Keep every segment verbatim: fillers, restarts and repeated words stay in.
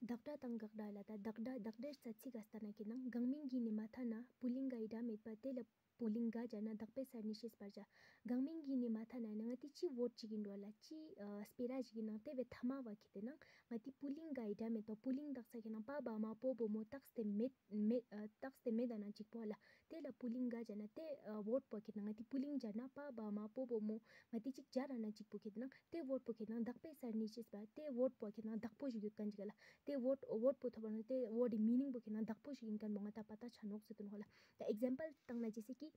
བདག་སྒྲ་དང་དགག་སྒྲ་ལ། ད་བདག་སྒྲ། བདག་སྒྲའི་རྩ་ཚིག་ག་ལྟ་ན་ཁྱེད་ནང་། གང་མིང་གིས་ནི་མ་ཐ་ན། པུ་ལིང་ག་ཡི་སྒྲ་མེད་པ། དེ་ལ་པུ་ལིང་ག་སྦྱར་ན། བདག་པོའི་ས་ནས་ཤེས་པར་བྱ། གང་མིང་གིས་ནི་མ་ཐ་ན་ནི་ང་དེ་ཅི་ཝརཌ་ཅིག་ཡིན་འགྲོ་ལ། ཅི་ཨ་སྤེ་ར་ཞིག་ཡིན་ནང་། དེ་བས་ཐ་མ་བ་ཁྱེད་དེ་ནང་ང་དེ་པུ་ལིང་ག་ཡི་སྒྲ་མེད་པ། པུ་ལིང་བཏགས་ས་ཁྱེད་ནང་པ་བ་མ་པོ་བོ་མོ་བཏགས་ཏེ་མེད། མེད་ཨ་བཏགས་ཏེ་མེད་ད་ན་གཅིག་པོ་ལ། དེ་ལ་པུ་ལིང་ག་སྦྱར་ན། དེ་ཨ་ཝརཌ་པོ་ཁྱེད་ནང་ང་དེ་པུ་ལིང་སྦྱར་ན་པ་བ་མ་པོ་བོ་མོ་ང་དེ་ཅིག་སྦྱར་ན་གཅིག་པོ་ཁྱེད་ནང་། དེ་ཝརཌ་པོ་ཁྱེད་ནང་བདག་པོའི་ས་ནས་ཤེས་པ། དེ་ཝརཌ་པོ་ཁྱེད་ནང་བདག་པོ་ཞིག་ཡོད་མཁན་ཅིག་ལ། དེ་ཝརཌ་ཝརཌ་པོ་ཐོབ་པ་ན་དེ་ཝརཌ་ཡི་མི་ནིང་པོ་ཁྱེད་ནང་བདག་པོ་ཞིག་ཡིན་མཁན་པོ་ང་ད་པ་ཏ་ཆ་ནོག་ཟེར་དུ་ནོག་ལ། ད་ཨིག་ཛམ་པལ་བཏང་ན་ཅི་ཟེར་གི།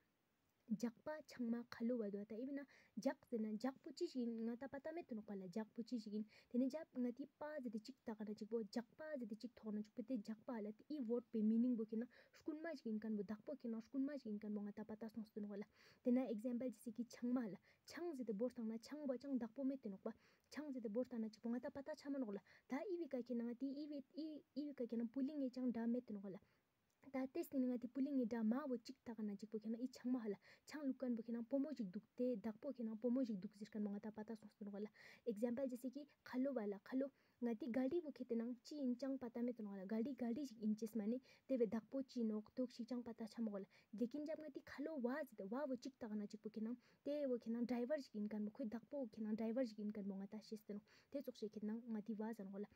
ཇག་པ་ཆང་མ་ཁ་ལོ་བ་དོ། ད་ཨི་བི་ན་ཇག་ཟེར་ན་ཇག་པོ་ཅི་ཞིག་ཡིན་ང་ད་པ་ཏ་མེད་དུ་ནོག་པ་ལ། ཇག་པོ་ཅི་ཞིག་ཡིན། དེ་ནས་ཇག་ང་དེ་པ་ཟེར་དེ་ཅིག་ད་ག་ན་ཅིག་པོ། ཇག་པ་ཟེར་དེ་ཅིག་ཐོག་ན་ཅིག་པོ། དེ་ཇག་པ་ལ་དེ་ཨི་ཝརཌ་པའི་མི་ནིང་པོ་ཁྱེད་ནང་རྐུན་མ་ཞིག་ཡིན་མཁན་པོ། བདག་པོ་ཁྱེད་ནང་རྐུན་མ་ཞིག་ཡིན་མཁན་པོ་ང་ད་པ་ཏ་སོང་ཟེར་དུ་ནོག་ལ། དེ་ན་ཨིག་ཛམ་པལ་ཅི་ཟེར་གི། ཆང་མ་ལ། ཆང་ཟེར་དེ་བོར་བཏང་ན་ཆང་བ་ཅང་བདག་པོ་མེད་དུ་ནོག་པ། ཆང་ཟེར་དེ་བོར་བཏང་ན་ཅིག་པོ་ང་ད་པ་ཏ་ཆ་མ་ནོག་ལ། ད་ཨི་བི་ཀ་ཁྱེད་ནང་ང་དེ་ཨི་བི་ཨི་ཨི་བི་ཀ་ཁྱེད་ནང་པུ་ལིང་ངེ་ཅང་འདྲ་མེད་དུ་ནོག་ལ། ད་དེ་སྟེང་ནས་ང་དེ་པུ་ལིང་ངེ་འདྲ་མ་བོ་ཅིག་ད་ག་ན་ཅིག་པོ་ཁྱེད་ནང་ཨི་ཆང་མ་ཧ་ལ། ཆང་བླུག་མཁན་པོ་ཁྱེད་ནང་བུ་མོ་ཞིག་འདུག་དེ་བདག་པོ་ཁྱེད་ནང་བུ་མོ་ཞིག་འདུག་ཟེར་མཁན་པོ་ང་ད་པ་ཏ་སོང་ཟེར་དུ་ནོག་ལ། ཨིག་ཛམ་པལ་ཅི་ཟེར་གི། ཁ་ལོ་བ་ལ། ཁ་ལོ། ང་དེ་ག་རི་བོ་ཁྱེད་དེ་ནང་ཅི་ཡིན་ཅང་པ་ཏ་མེད་དུ་ནོག་ལ། ག་རི་ག་རི་ཞིག་ཡིན་ཅེས་མ་ནི་དེ་བས་བདག་པོ་ཅི་ནོག་དུག་ཞིག་ཅང་པ་ཏ་ཆ་མོག་ལ། ལེ་ཀིན་ཇབ་ང་དེ་ཁ་ལོ་བ་ཟེར་དེ་བ་བོ་ཅིག་ད་ག་ན་ཅིག་པོ་ཁྱེད་ནང་དེ་བོ་ཁྱེད་ནང་ཌ་རའི་ཝར་ཞིག་ཡིན་མཁན་པོ། ཁོའི་བདག་པོ་ཁྱེད་ནང་ཌ་རའི་ཝར་ཞིག་ཡིན་མཁན་པོ་ང་ད་ཤེས་ཟེར་ནོག་དེ་ཙོགས་ཤིག་ཁྱེད་ནང་ང་དེ་བ་ཟེར་ནོག་ལ།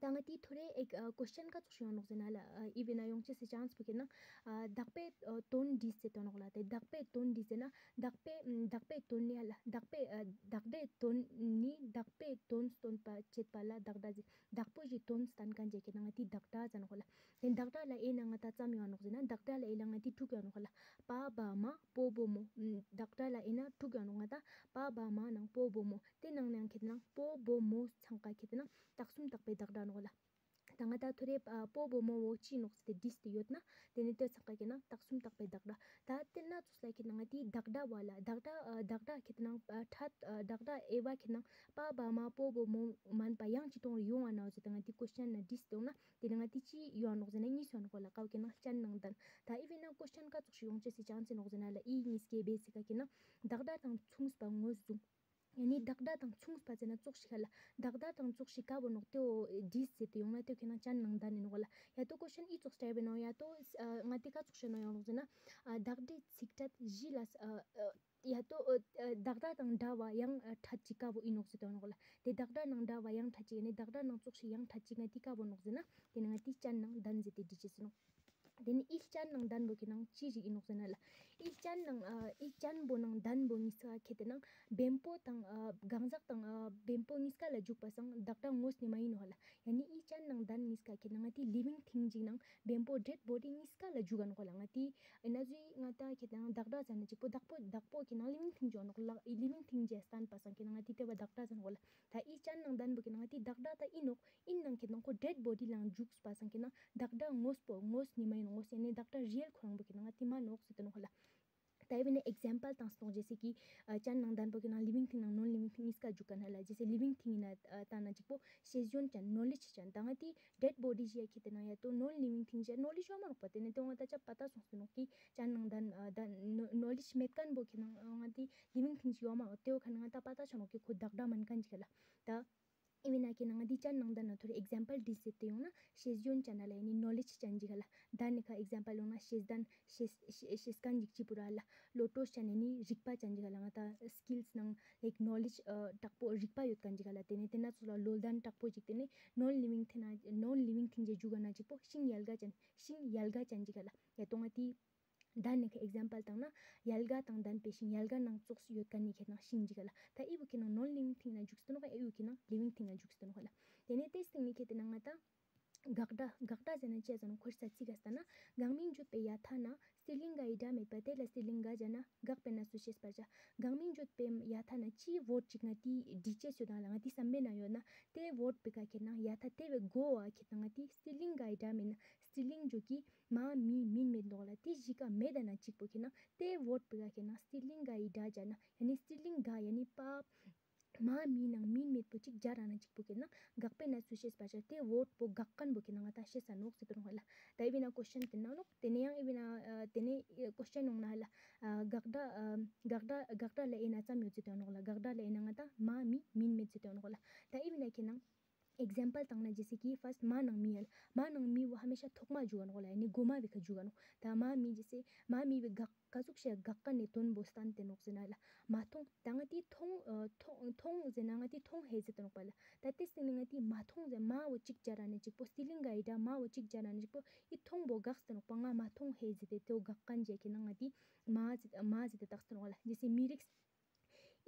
ད་ང་དེའི་ཐོ་རེ་ཨེ་ཨ་ཀོ་ཤན་ག་ཙོགས་ཤིག་ཡོང་ནོག་ཟེར་ན་ལ། ཨ་ཨི་བི་ན་ཡོང་ཅེས་སི་ཅན་སི་པོ་ཁྱེད་ནང་ཨ་བདག་པོའི་ཨ་དོན་འདི་ཟེར་དོ་ནོག་ལ། དེ་བདག་པོའི་དོན་འདི་ཟེར་ན་བདག་པོའི་ཨམ་བདག་པོའི་དོན་ནི་ཨ་ལ། བདག་པོའི་ཨ་བདག་སྒྲའི་དོན་ནི་བདག་པོའི་དོན་སྟོན་པ་བྱེད་པ་ལ་བདག་སྒྲ་ཟེར། བདག་པོ་ཞིག་དོན་སྟན་མཁན་ཅིག་ཁྱེད་ནང་ང་དེ་བདག་སྒྲ་ཟེར་ནོག་ལ། དེ་བདག་སྒྲ་ལ་ཨེ་ན་ང་ད་ཙམ་ཡོང་ནོག་ཟེར་ན། བདག་སྒྲ་ལ་ཨེ་ལ་ང་དེ་དྲུག་ཡོང་ནོག་ལ། པ་བ་མ་པོ་བོ་མོ། ཨམ་བདག་སྒྲ་ལ་ཨེ་ན་དྲུག་ཡོང་ནོག་ང་ད་པ་བ་མ་ནང་པོ་བོ་མོ། དེ་ནང་ནས་ཁྱེད་ནང་པོ་བོ་མོ་ཚང་ཀ་ཁྱེད་ནང་དག་གསུམ་དག་པའི་བདག་སྒྲ་ནོག་ལ། ད་ང་ད་ཐོ་རེ་ཨ་པོ་བོ་མོ་བོ་ཅི་ནོག་ཟེར་ཏེ་བྲིས་ཏེ་ཡོད་ན། དེ་ནས་དེ་ཚང་ཀ་ཁྱེད་ནང་དག་གསུམ་དག་པའི་བདག་སྒྲ། ད་དེ་ན་ཚོགས་ལ་ཁྱེད་ནང་ང་དེའི་བདག་སྒྲ་བ་ལ། བདག་སྒྲ་ཨ་བདག་སྒྲ་ཁྱེད་ནང་ཨ་ཁྲ་ཨ་བདག་སྒྲ་ཨེ་བ་ཁྱེད་ནང་པ་བ་མ་པོ་བོ་མོ་མན་པ་ཡང་ཅི་གཏོང་རུ་ཡོང་བ་ནའོ་ཟེར་ཏེ་ང་དེ་ཀོ་ཤན་ན་བྲིས་ཏེ་ཡོང་ན། དེ་ནས་ང་དེ་ཅི་ཡོང་ནོག་ཟེར་ན་གཉིས་ཡོང་ནོག་ལ། ཀའོ་ཁྱེད་ནང་ཅན་ནང་ལྡན། ད་ཨི་བི་ན་ཀོ་ཤན་ག་ཙོགས་ཤིག་ཡོང་ཅེས་སི་ཅན་སི་ནོག་ཟེར་ན་ལ། ཨི་གཉིས་ཀའི་བེ་སི་ཀ་ཁྱེད་ནང་བདག་སྒྲ་དང་མཚུངས་པ་ངོས་བཟུང་། ཡ་ནི་བདག་སྒྲ་དང་མཚུངས་པ་ཟེར་ན་ཙོགས་ཤིག་ཧ་ལ། བདག་སྒྲ་དང་ཙོགས་ཤིག་ག་བོ་ནོག་དེ་བོ་བྲིས་ཟེར་ཏེ་ཡོང་ན་དེ་ཁྱེད་ནང་ཅན་ནང་ལྡན་ནི་ནོག་ལ། ཡ་ཏོ་ཀོ་ཤན་ཨི་ཙོགས་སི་ཊའིབ་ནོག་ཡ་ཏོ་ཨ་ང་དེ་ག་ཙོགས་ཤིག་ནོག་ཡོང་ནོག་ཟེར་ན། ཨ་བདག་སྒྲའི་ཚིག་ཕྲད་བཞི་ལ་ཨ་ཨ་ཡ་ཏོ་ཨ་བདག་སྒྲ་དང་འདྲ་བ་ཡང་ཨ་ཕྲད་ཅིག་ག་བོ་ཨིན་ནོག་ཟེར་ཏེ་ཡོང་ནོག་ལ། དེ་བདག་སྒྲ་ནང་འདྲ་བ་ཡང་ཕྲད་ཅིག་ཡ་ནི་བདག་སྒྲ་ནང་ཙོགས་ཤིག་ཡང་ཕྲད་ཅིག་ང་དེ་ག་བོ་ནོག་ཟེར་ན། དེ་ནི་ང་དེ་ཅན་ནང་ལྡན་ཟེར་ཏེ་བྲིས་ཅེས་ཟེར་ནོག་དེ་ནི་ཨི་ཅན་ནང་ལྡན་པོ་ཁྱེད་ནང་ཅི་ཞིག་ཨིན་ནོག་ཟེར་ན་ལ། ཨི་ཅན་ནང་ཨ་ཨི་ཅན་པོ་ནང་ལྡན་པོ་གཉིས་ཀ་ཁྱེད་དེ་ནང་བེམ་པོ་དང་ཨ་གང་ཟག་དང་ཨ་བེམ་པོ་གཉིས་ཀ་ལ་འཇུག་པ་སང་བདག་སྒྲ་ངོས་ནས་མ་ཡིན་ནོག་ལ། ཡ་ནི་ཨི་ཅན་ནང་ལྡན་གཉིས་ཀ་ཁྱེད་ནང་ང་དེ་ལི་ཝིང་ཐིང་ཅིག་ནང་བེམ་པོ་ཌེད་བོ་ཌི་གཉིས་ཀ་ལ་འཇུག་ག་ནོག་ལ། ང་དེ་ཨེ་ན་ཟུའི་ང་ད་ཁྱེད་དེ་ནང་བདག་སྒྲ་ཟེར་ན་གཅིག་པོ་བདག་པོ་བདག་པོ་ཁྱེད་ནང་ལི་ཝིང་ཐིང་ཅིག་ཡོང་ནོག་ལ། ལི་ཝིང་ཐིང་ཅིག་སྟན་པ་སང་ཁྱེད་ནང་ང་དེ་དེ་བ་བདག་སྒྲ་ཟེར་ནོག་ལ། ད་ཨི་ཅན་ནང་ལྡན་པོ་ཁྱེད་ནང་ང་དེ་བདག་སྒྲ་ད་ཨིན་ནོག་ཨིན་ནང་ཁྱེད་ནང་ཁོ་ཌེད་བོ་ཌི་ལ་འཇུག་པ་སང་ཁྱེད་ནང་བདག་སྒྲ་ངོས་པོ་ངོས་ནི་མ་ཡིན་ངོས་ཡ་ནི་བདག་སྒྲ་རི་ཡལ་ཁོ་རང་པོ་ཁྱེད་ནང་ང་དེ་མ་ནོག་ཟེར་ཏེ་ནོག་ལ། ད་ཨི་བི་ནི་ཨིག་ཛམ་པལ་བཏང་སྟོང་རྗེས་སི་ཀི་ཨ་ཅན་ནང་ལྡན་པོ་ཁྱེད་ནང་ལི་ཝིང་ཐིང་ནང་ནོན་ལི་ཝིང་ཐིང་གཉིས་ཀ་འཇུག་ག་ན་ལ། རྗེས་སི་ལི་ཝིང་ཐིང་ཡིན་ན་ཨ་ད་ན་གཅིག་པོ་ཤེས་ཡོན་ཅན་ནོ་ལེཇ་ཅན། ད་ང་དེ་ཌེད་བོ་ཌི་ཞིག་ཡ་ཁྱེད་དེ་ནང་ཡ་ཏོ་ནོན་ལི་ཝིང་ཐིང་ཞིག་ནོ་ལེཇ་ཡོད་མ་རོགས་པ། དེ་ནི་དེ་ང་ད་ཅ་པ་ད་སོང་སྟེ་ནོག་གི་ཅན་ནང་ལྡན་ཨ་ད་ནོ་ལེཇ་མེད་མཁན་པོ་ཁྱེད་ནང་ང་དེ་ལི་ཝིང་ཐིང་ཞིག་ཡོད་མ་རོགས། དེ་བོ་ཁ་ནང་ང་ད་པ་ད་ཆ་ནོག་གི་ཁོ་བདག་སྒྲ་མན་མཁན་ཅིག་ལ། ད་ཨི་བི་ན་ཁྱེད་ནང་ང་དེ་ཅན་ནང་ལྡན་ན་ཐོ་རེ་ཨིག་ཛམ་པལ་བྲིས་ཟེར་ཏེ་ཡོང་ན་ཤེས་ཡོན་ཅན་ལ་ཡ་ནི་ནོ་ལེཇ་ཅན་ཅིག་ལ། ད་ནི་ཁ་ཨིག་ཛམ་པལ་ཡོང་ན་ཤེས་ལྡན་ཤེས་ཤེས་ཤེས་མཁན་ཅིག་གཅིག་པུ་ར་ལ། བློ་གྲོས་ཅན་ཡ་ནི་རིག་པ་ཅན་ཅིག་ལ། ང་ད་སི་ཀིལ་སི་ནང་ལེག་ནོ་ལེཇ་ཨ་དྲག་པོ་རིག་པ་ཡོད་མཁན་ཅིག་ལ། དེ་ནི་དེ་ན་ཚོ་ལ་བློ་ལྡན་དྲག་པོ་ཅིག་དེ་ནི་ནོན་ལི་ཝིང་ཐིང་ན་ནོན་ལི་ཝིང་ཐིང་ཅན་འཇུག་ག་ན་གཅིག་པོ་ཤིང་ཡལ་ག་ཅན་ཤིང་ཡལ་ག་ཅན་ཅིག་ལ། ཡ་ཏོ་ང་དེ་ད་ནི་ཁ་ཨིག་ཛམ་པལ་བཏང་ན་ཡལ་ག་དང་ལྡན་པའི་ཤིང་། ཡལ་ག་ནང་ཙོགས་ཡོད་མཁན་ནི་ཁྱེད་ནང་ཤིང་ཅིག་ལ། ད་ཨི་བོ་ཁྱེད་ནང་ནོན་ལི་ཝིང་ཐིང་ན་འཇུག་སྟེ་ནོག་ཨི་བོ་ཁྱེད་ནང་ལི་ཝིང་ཐིང་ན་འཇུག་སྟེ་ནོག་ལ། དེ་ནས་དེ་སྟེང་ནས་ཁྱེད་དེ་ནང་ང་ད་དགག་སྒྲ། དགག་སྒྲ་ཟེར་ན་ཅི་ཟེར་ན་ཁོར་ས་ཚིག་ག་ལྟ་ན། གང་མིང་བརྗོད་པའི་ཡ་ཐ་ན་སྟྲི་ལིང་ག་ཡི་སྒྲ་མེད་པ། དེ་ལ་སྟྲི་ལིང་ག་སྦྱར་ན། དགག་པའི་གནས་ཚུལ་ཤེས་པར་བྱ། གང་མིང་བརྗོད་པའི་ཡ་ཐ་ན་ཅི་ཝརཌ་ཅིག་ང་དེའི་འབྲི་ཅེས་ཡོད་ན་ལ། ང་དེའི་བསམ་པའི་ནང་ཡོད་ན་དེ་ཝརཌ་པོའི་ཀ་ཁྱེད་ནང་ཡ་ཐ་དེ་བས་གོ་བ་ཁྱེད་ནང་ང་དེའི་སྟྲི་ལིང་ག་ཡི་སྒྲ་མེད་ན་སྟྲི་ལིང་བརྗོད་ཀྱི་མ་མི་མིན་མེད་འདོགས་ལ། དེ་བཞི་ཀ་མེད་ད་ན་གཅིག་པོ་ཁྱེད་ནང་དེ་ཝརཌ་པོའི་ཀ་ཁྱེད་ནང་སྟྲི་ལིང་ག་ཡི་སྒྲ་སྦྱར་ན། ཡ་ནི་སྟྲི་ལིང་ག་ཡ་ནི་པ། མ་མི་ནང་མིན་མེད་པོ་གཅིག་སྦྱར་ར་ན་གཅིག་པོ་ཁྱེད་ནང་དགག་པའི་གནས་ཚུལ་ཤེས་པར་བྱ། དེ་ཝརཌ་པོ་དགག་མཁན་པོ་ཁྱེད་ནང་ང་ད་ཤེས་ས་ནོག་ཟེར་དུ་རུང་བ་ལ། ད་ཨི་བི་ན་ཀོ་ཤན་དེ་ནང་ནོག་དེ་ནས་ཡང་ཨི་བི་ན་ཨ་དེ་ནས་ཀོ་ཤན་ནང་ན་ལ་ཨ་དགག་སྒྲ་ཨ་དགག་སྒྲ་དགག་སྒྲ་ལ་ཨེ་ན་ཙམ་ཡོད་ཟེར་དུ་ནོག་ལ། དགག་སྒྲ་ལ་ཨེ་ན་ང་ད་མ་མི་མིན་མེད་ཟེར་དུ་ནོག་ལ། ད་ཨི་བི་ན་ཁྱེད་ནང་། example བཏང་ན་ཇེ་སི་ཀི་first མ་ནང་མི་ཡ་ལ། མ་ནང་མི་བོ་ཧ་མེ་ཤ་ཐོག་མ་འཇུག་ག་ནོག་ལ། ཡ་ནི་གོ་མ་བི་ཁ་འཇུག་ག་ནོག། ད་མ་མི་ཇེ་སི་མ་མི་བི་གག་ག་ཟུག་ཤ་གག་ཀ་ནི་དོན་བོ་སྟན་ཏེ་ནོག་ཟེར་ན་ལ། མ་མཐོང་། ད་ང་ཏི་མཐོང་། ཨ་མཐོང་མཐོང་ཟེར་ན་ང་ཏི་མཐོང་ཧེ་ཟེར་ཏེ་ནོག་པ་ལ། ད་ཏེ་སྟེང་ནི་ང་ཏི་མ་མཐོང་ཟེར། མ་བོ་གཅིག་སྦྱར་ར་ནི་གཅིག་པོ། སྟི་ལིང་ག་ཡི་ད་མ་བོ་གཅིག་སྦྱར་ར་ནི་གཅིག་པོ། ཨི་མཐོང་བོ་གག་ཏེ་ནོག་པ། ང་མ་མཐོང་ཧེ་ཟེར་ཏེ་དེ་བོ་གག་ཀ་ནི་ཇེ་ཁེ་ན་ང་ཏི་མ་ཟེར་མ་ཟེར་ཏེ་བཏགས་ཏེ་ནོག་པ་ལ། ཇེ་སི་མི་རིགས།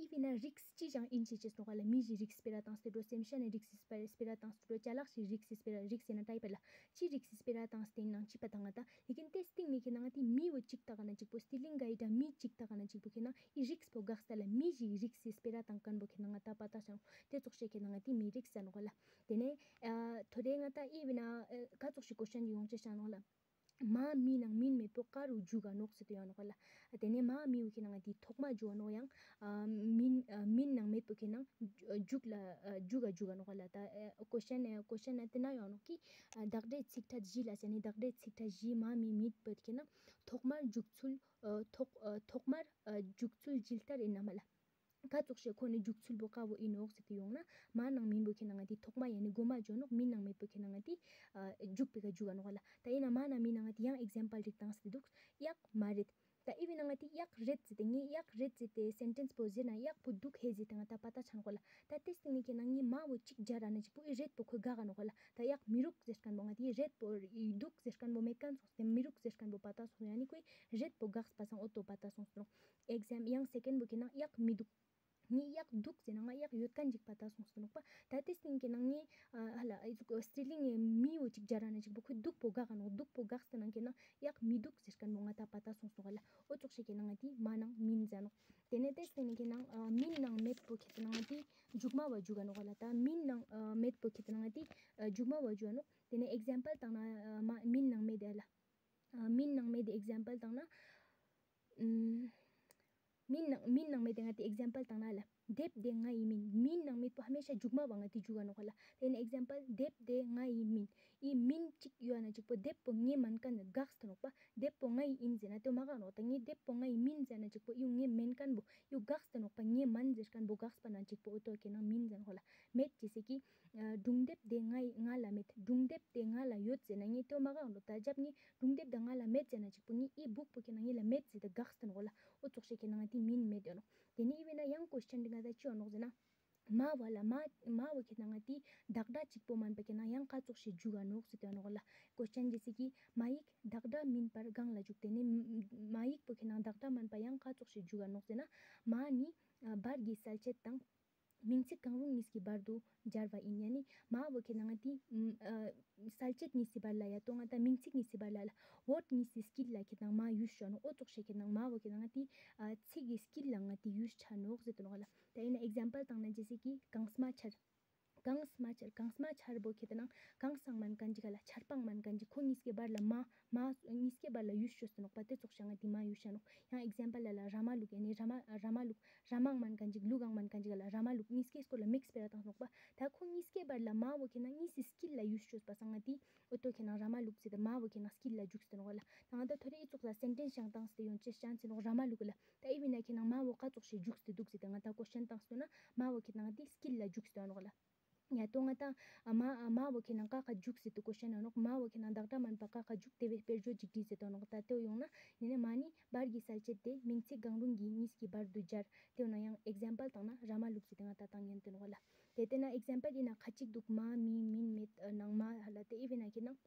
ཨི་བི་ན་རིགས་ཅི་ཞང་ཨིན་ཅི་ཅེས་ནོག་ལ། མི་ཞིག་རིགས་སྤེ་ར་བཏང་སྟེ་འགྲོ། སེམས་ཤ་ནས་རིགས་སི་སྤེ་ར་སྤེ་ར་བཏང་སྟེ་འགྲོ། ཅ་ལག་ཞིག་རིགས་སི་སྤེ་ར། རིགས་ཟེར་ན་ཏའི་པ་ལ། ཅི་རིགས་སི་སྤེ་ར་བཏང་སྟེ་ནང་ཅི་པ་དང་ང་ད་ལེ་ཀིན་ཏེ་སྟིང་ནི་ཁེ་ནང་ང་ཏི་མི་བོ་གཅིག་ཏག་ན་གཅིག་པོ། སྟི་ལིང་ག་ཡི་ད་མི་གཅིག་ཏག་ན་གཅིག་པོ་ཁེ་ནང་ཨི་རིགས་པོ་གག་ས་ལ། མི་ཞིག་རིགས་སི་སྤེ་ར་བཏང་ཁན་བོ་ཁེ་ནང་ང་ད་པ་ཏ་ཤང་ཏེ་ཙོག་ཤེ་ཁེ་ནང་ང་ཏི་མི་རིགས་ས་ནོག་ལ། ཏེ་ནེ་ཨ་ཐོ་རེ་ང་ད་ཨི་བི་ན་ཨ་ག་ཙོག་ཤེ་ཀོ་ཤན་ཡོང་ཅེ་ཤ་ནོག་ལ། མ་མི་ནང་མིན་མེད་པོ་ཀ་རུ་འཇུག་ག་ནོག་ཟེར་ཏེ་ཡོད་ནོག་ལ། ཏེ་ནེ་མ་མི་བོ་ཁེ་ནང་ང་ཏི་ཐོག་མ་འཇུག་ག་ནོག་ཡང་། ཨ་མིན་ཨ་མིན་ནང་མེད་པོ་ཁེ་ནང་འཇུག་ལ་ཨ་འཇུག་ག་འཇུག་ག་ནོག་ལ། ད་ཨ་ཀོ་ཤན་ཨ་ཀོ་ཤན་ཨ་ཏེ་ན་ཡོད་ནོག་གི། ཨ་བདག་སྒྲའི་ཚིག་ཕྲད་བཞི་ལ་ཟེར་ནི། བདག་སྒྲའི་ཚིག་ཕྲད་བཞི་མ་མི་མེད་པོ་ཁེ་ནང་ཐོག་མར་འཇུག་ཚུལ་ཨ་ཐོག་ཨ་ཐོག་མར་ཨ་འཇུག་ཚུལ་ཇི་ལྟར་ཨིན་ན་མ་ལ། ཀ་ཙོག་ཤེ་ཁོ་ནི་འཇུག་ཚུལ་བོ་ཀ་བོ་ཨིན་ནོག་ཟེར་ཏེ་ཡོང་ན། མ་ནང་མིན་བོ་ཁེ་ནང་ང་ཏི་ཐོག་མ་ཡ་ནི་གོ་མ་འཇོག་ནོག། མིན་ནང་མེད་བོ་ཁེ་ནང་ང་ཏི་ཨ་འཇུག་པེ་ཀ་འཇུག་ག་ནོག་ལ། ད་ཨིན་ན་མ་ནང་མིན་ནང་ང་ཏི་ཡང་ཨིག་ཛམ་པལ་རིགས་བཏང་སྟེ་འདུག། གཡག་མ་རེད། ད་ཨི་བི་ན་ང་ཏི་གཡག་རེད་ཟེར་ཏེ་ངས་གཡག་རེད་ཟེར་ཏེ་སེན་ཊེན་སི་བོ་ཟེར་ན་གཡག་པོ་འདུག་ཧེ་ཟེར་ཏེ་ང་ད་པ་ཏ་ཆ་ནོག་ལ། ད་ཏེ་སྟིང་ནི་ཁེ་ནང་ངས་མ་བོ་གཅིག་སྦྱར་ར་ནི་གཅིག་པོ་ཨི་རེད་པོ་ཁོ་གག་ག་ནོག་ལ། ད་གཡག་མི་རུག་ཟེར་ཁན་བོ་ང་ཏི་རེད་པོ་འདུག་ཟེར་ཁན་བོ་མེད་ཁན་སོང་སྟེ་མི་རུག་ཟེར་ཁན་བོ་པ་ཏ་སོང་། ཡ་ནི་ཁོའི་རེད་པོ་གག་པ་སང་ཨོ་ཏོ་པ་ཏ་སོང་སྟེ་ནོག། ཨིག་ཛམ་ཡང་སེ་ཀེན་བོ་ཁེ་ནང་གཡག་མི་འདུག། ངས་གཡག་འདུག་ཟེར་ན་ང་གཡག་ཡོད་ཁན་ཅིག་པ་ཏ་སོང་སྟེ་ནོག་པ། ད་ཏེ་སྟིང་ཁེ་ནང་ངས་ཨ་ཧ་ལ་ཨི་ཟུག་སི་ལིང་ངས་མི་བོ་ཅིག་སྦྱར་ར་ན་ཅིག་པོ་ཁོས་འདུག་པོ་གག་ག་ནོག། འདུག་པོ་གག་སྟེ་ནང་ཁེ་ནང་གཡག་མི་འདུག་ཟེར་ཁན་བོ་ང་ད་པ་ཏ་སོང་སྟེ་ནོག་ལ། ཨོ་ཙོག་ཤེ་ཁེ་ནང་ང་ཏི་མ་ནང་མིན་ཟེར་ནོག། ཏེ་ནེ་ཏེ་སྟིང་ནི་ཁེ་ནང་ཨ་མིན་ནང་མེད་པོ་ཁེ་ཏེ་ནང་ང་ཏི་འཇུག་མ་བ་འཇུག་ག་ནོག་ལ། ད་མིན་ནང་ཨ་མེད་པོ་ཁེ་ཏེ་ནང་ང་ཏི་ཨ་འཇུག་མ་བ་འཇུག་ག་ནོག། ཏེ་ནེ་ཨིག་ཛམ་པལ་བཏང་ན་ཨ་མ་མིན་ནང་མེད་དེ་ལ། ཨ་མིན་ནང་མེད་དེ་ཨིག་ཛམ་པལ་བཏང་ན། ཨམ། མིན་ནང་མིན་ནང་མེད་དེ་ང་ཏི་ཨིག་ཛམ་པལ་བཏང་ན་ལ། དེབ་དེ་ང་ཡི་མིན། མིན་ནང་མེད་པོ་ཧ་མེ་ཤ་འཇུག་མ་བ་ང་ཏི་འཇུག་ག་ནོག་ལ། ཏེ་ནེ་ཨིག་ཛམ་པལ་དེབ་དེ་ང་ཡི་མིན། ཨི་མིན་ཅིག་ཡོད་ན་ཅིག་པོ་དེབ་པོ་ངའི་མན་ཁན་གག་སྟེ་ནོག་པ། དེབ་པོ་ང་ཡི་ཨིན་ཟེར་ན་ཏེ་མ་གག་ནོག། ད་ངས་དེབ་པོ་ང་ཡི་མིན་ཟེར་ན་ཅིག་པོ་ཡུ་ངའི་མན་ཁན་བོ་ཡུ་གག་སྟེ་ནོག་པ། ངའི་མན་ཟེར་ཁན་བོ་གག་པ་ན་ཅིག་པོ་ཨོ་ཏོ་ཁེ་ནང་མིན་ཟེར་ནོག་ལ། མེད་ཅེས་སི་ཀི། ཨ་སྒྲུང་དེབ་དེ་ང་ཡི་ང་ལ་མེད། སྒྲུང་དེབ་དེ་ང་ལ་ཡོད་ཟེར་ན་ངས་ཏེ་མ་གག་ནོག། ད་རྒྱབ་ངས་སྒྲུང་དེབ་དེ་ང་ལ་མེད་ཟེར་ན་ཅིག་པོ་ངས་ཨི་བུག་པོ་ཁེ་ནང་ངེ་ལ་མེད་ཟེར་ཏེ་གག་སྟེ་ནོག་ལ། ཨོ་ཙོག་ཤེ་ཁེ་ནང་ང་ཏི་མིན་མེད་ཡོད་ནོག། ཏེ་ནེ་ཨི་བི་ན་ཡང་ཀོ་ཤན་དེ་ང་ད་ཅི་ཡོད་ནོག་ཟེར་ན། མ་བ་ལ་མ་མ་བོ་ཁེ་ནང་ང་ཏི་བདག་སྒྲ་གཅིག་པོ་མན་པ་ཁེ་ནང་ཡང་ཀ་ཙོག་ཤེ་འཇུག་ག་ནོག་ཟེར་ཏེ་ཡོད་ནོག་ལ། ཀོ་ཤན་ཇེ་སི་ཀི་མ་ཡིག་བདག་སྒྲ་མིན་པར་གང་ལ་འཇུག། ཏེ་ནེ་མ་ཡིག་པོ་ཁེ་ནང་བདག་སྒྲ་མན་པ་ཡང་ཀ་ཙོག་ཤེ་འཇུག་ག་ནོག་ཟེར་ན། མ་ནི་ཨ་བར་གྱི་གསལ་བྱེད་དང་། མིང་ཚིག་གང་རུང་གཉིས་ཀྱི་བར་དུ་སྦྱར་བ་ཡིན། ཡ་ནི་མ་བོ་ཁེ་ནང་ང་ཏི་ཨ་གསལ་བྱེད་གཉིས་ཀྱི་བར་ལ་ཡ་ཏོ་ང་ད་མིང་ཚིག་གཉིས་ཀྱི་བར་ལ་ལ་ཝོར་ཌ་གཉིས་ཀྱི་དཀྱིལ་ལ་ཁེ་ནང་མ་ཡུས་ཆ་ནོག། ཨོ་ཙོག་ཤེ་ཁེ་ནང་མ་བོ་ཁེ་ནང་ང་ཏི་ཨ་ཚིག་གི་དཀྱིལ་ལ་ང་ཏི་ཡུས་ཆ་ནོག་ཟེར་ཏེ་ནོག་ལ། ད་ཡིན་ན་ཨིག་ཛམ་པལ་བཏང་ན་ཇེ་སི་ཀི་གང་སྨྲ་ཆར། གང་སྨྲ་ཆར། གང་སྨྲ་ཆར་བོ་ཁེ་ཏེ་ནང་གང་སང་མན་ཁན་ཅིག་ག་ལ་ཆར་པང་མན་ཁན་ཅིག། ཁོ་གཉིས་ཀྱི་བར་ལ་མ་མ་གཉིས་ཀྱི་བར་ལ་ཡུས་ཆོས་ཏེ་ནོག་པ། ཏེ་ཙོག་ཤེ་ང་ཏི་མ་ཡུས་ཆ་ནོག། ཡང་ཨིག་ཛམ་པལ་ལ་ལ་ར་མ་ལུག། ཡ་ནི་ར་མ་ར་མ་ལུག་ར་མང་མན་ཁན་ཅིག་ལུག་གང་མན་ཁན་ཅིག་ག་ལ་ར་མ་ལུག་གཉིས་ཀའི་སྐོར་ལ་མིག་སྤེ་ར་བཏང་སྟེ་ནོག་པ། ད་ཁོ་གཉིས་ཀའི་བར་ལ་མ་བོ་ཁེ་ནང་གཉིས་ཀྱི་དཀྱིལ་ལ་ཡུས་ཆོས་པ་སང་ང་ཏི་ཨོ་ཏོ་ཁེ་ནང་ར་མ་ལུག་ཟེར་ཏེ་མ་བོ་ཁེ་ནང་དཀྱིལ་ལ་འཇུག་སྟེ་ནོག་ལ། ད་ང་ད་ཐོ་རེ་ཨི་ཙོག་ལ་སེན་ཊེན་སི་ཞང་བཏང་སྟེ་ཡོང་ཅེས་ཅང་ཅེ་ནོག་ར་མ་ལུག་ལ། ད་ཨི་བི་ན་ཁེ་ནང་མ་བོ་ཀ་ཙོག་ཤེ་འཇུག་སྟེ་འདུག་ཟེར་ཏེ་ང་ད་ཀོ་ཤན་བཏང་སྟེ་ན་མ་བོ་ཁེ་ནང་ཏི་དཀྱིལ་ལ་འཇུག་སྟེ་ནོག་ལ། ཡ་ཏོ་ང་ད་མ་མ་བོ་ཁེ་ནང་ཀ་ཁ་འཇུག་ཟེར་ཏེ་ཀོ་ཤན་ནོག། མ་བོ་ཁེ་ནང་བདག་སྒྲ་མན་པ་ཀ་ཁ་འཇུག་སྟེ་བས་དཔེར་བརྗོད་ཅིག་བྲིས་ཟེར་ཏེ་ནོག། ད་ཏེ་ཡོང་ན་ཡིན་ན་མ་ནི་བར་གྱི་གསལ་བྱེད་དེ་མིང་ཚིག་གང་རུང་གི་གཉིས་ཀྱི་བར་དུ་སྦྱར། ཏེ་ཡོང་ན་ཡང་ཨིག་ཛམ་པལ་བཏང་ན་ར་མ་ལུག་ཟེར་ཏེ་ང་ད་བཏང་ཡིན་ཏེ་ནོག་ལ། ཏེ་ཏེ་ན་ཨིག་ཛམ་པལ་ཡིན་ན་ཁ་ཅིག་འདུག་མ་མི་མིན་མེད་ནང་མ་ཧ་ལ་ཏེ་ཨི་བི་ན་ཁེ་ནང་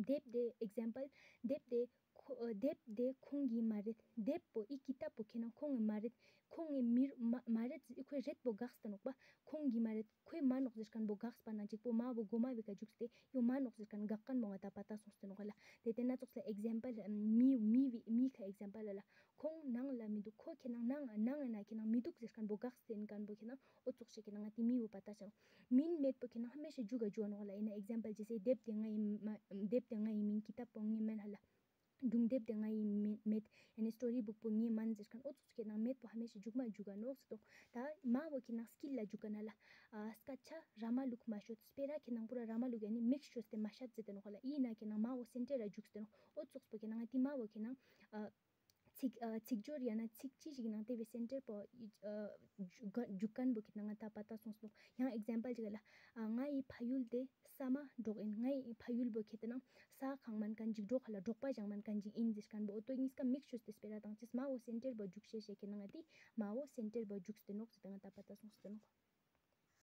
དེབ་དེ་ཨིག་ཛམ་པལ་དེབ་དེ་ཁོ་དེབ་དེ་ཁོང་གི་མ་རེད། དེབ་པོ་ཨི་ཀི་ཏབ་པོ་ཁེ་ནང་ཁོང་གི་མ་རེད། ཁོང་གི་མི་མ་མ་རེད་ཟེར་ཁོའི་རེད་པོ་གག་སྟེ་ནོག་པ། ཁོང་གི་མ་རེད། ཁོའི་མ་ནོག་ཟེར་ཁན་བོ་གག་པ་ན་ཅིག་པོ་མ་བོ་གོ་མ་བི་ཀ་འཇུག་སྟེ་ཡོ་མ་ནོག་ཟེར་ཁན་གག་ཁན་བོ་ང་ད་པ་ཏ་སོང་སྟེ་ནོག་ལ། ཏེ་ཏེ་ན་ཙོགས་ལ་ཨིག་ཛམ་པལ་མི་མི་བི་མི་ཁ་ཨིག་ཛམ་པལ་ལ་ལ་ཁོང་ནང་ལ་མི་འདུག། ཁོ་ཁེ་ནང་ནང་ནང་ན་ཁེ་ནང་མི་འདུག་ཟེར་ཁན་བོ་གག་སྟེ་ཁན་བོ་ཁེ་ནང་ཨོ་ཙོགས་ཤེ་ཁེ་ནང་ང་ཏི་མི་བོ་པ་ཏ་ཤང་མིན་མེད་པོ་ཁེ་ནང་ཧ་མེ་ཤ་འཇུག་ག་ནོག་ལ། ཡིན་ན་ཨིག་ཛམ་པལ་ཅེས་སེ་དེབ་དེ་ང་ཡི་མ་དེབ་དེ་ང་ཡི་མིན། ཀི་ཏབ་པོ་ངའི་མན་ཧ་ལ། སྒྲུང་དེབ་དེ་ང་ཡི་མེད། མེད། ཡ་ནི་སི་ཊོ་རི་བུག་པོ་ངའི་མན་ཟེར་ཁན་ཨོ་ཙོགས་ཁེ་ནང་མེད་པོ་ཧ་མེ་ཤ་འཇུག་མ་འཇུག་ག་ནོག་ཟེར་ཏོ། ད་མ་བོ་ཁེ་ནང་དཀྱིལ་ལ་འཇུག་ག་ན་ལ། ཨ་སྐད་ཆ་ར་མ་ལུག་མ་ཤོད། སྤེ་ར་ཁེ་ནང་པུ་ར་ར་མ་ལུག་ཡ་ནི་མིག་ཤོད་དེ་མ་ཤད་ཟེར་ཏེ་ནོག་ལ། ཨི་ན་ཁེ་ནང་མ་བོ་སེན་ཊར་ར་འཇུག་ཟེར་ཏེ་ནོག། ཨོ་ཙོགས་པོ་ཁེ་ནང་ང་ཏི་མ་བོ་ཁེ་ནང་ཨ། ཚིག་ཨ་ཚིག་སྦྱོར་ཡང་ན་ཚིག་ཅི་ཞིག་ནང་དེ་བའི་སེན་ཊར་པོ་ཨ་འཇུག་འཇུག་མཁན་པོ་གི་ནང་ང་ད་པ་ད་སོང་སོང་། ཡང་ཨེག་ཛམ་པལ་ཅིག་ལ། ཨ་ང་ཡི་ཕ་ཡུལ་དེ་ས་མ་འབྲོག་ཡིན། ང་ཡི་ཕ་ཡུལ་པོ་ཁེ་ཏེ་ནང་ས་གང་མན་མཁན་ཅིག་འབྲོག་ཁ་ལ་འབྲོག་པ་བཞེངས་མན་མཁན་ཅིག་ཡིན་ཟེར་མཁན་པོ། འོ་དོ་གཉིས་ཀ་མིག་ཤོས་ཏེ་སྤེ་ར་དང་ཅིས་མ་འོ་སེན་ཊར་པོ་འཇུག་ཤེས་ཤེས་ཁེ་ནང་ང་དེ་མ་འོ་སེན་ཊར་པོ་འཇུག་སྟེ་ནོག་ཟེར་ཏེ་ང་ད་པ་ད་སོང་སྟེ་ནོག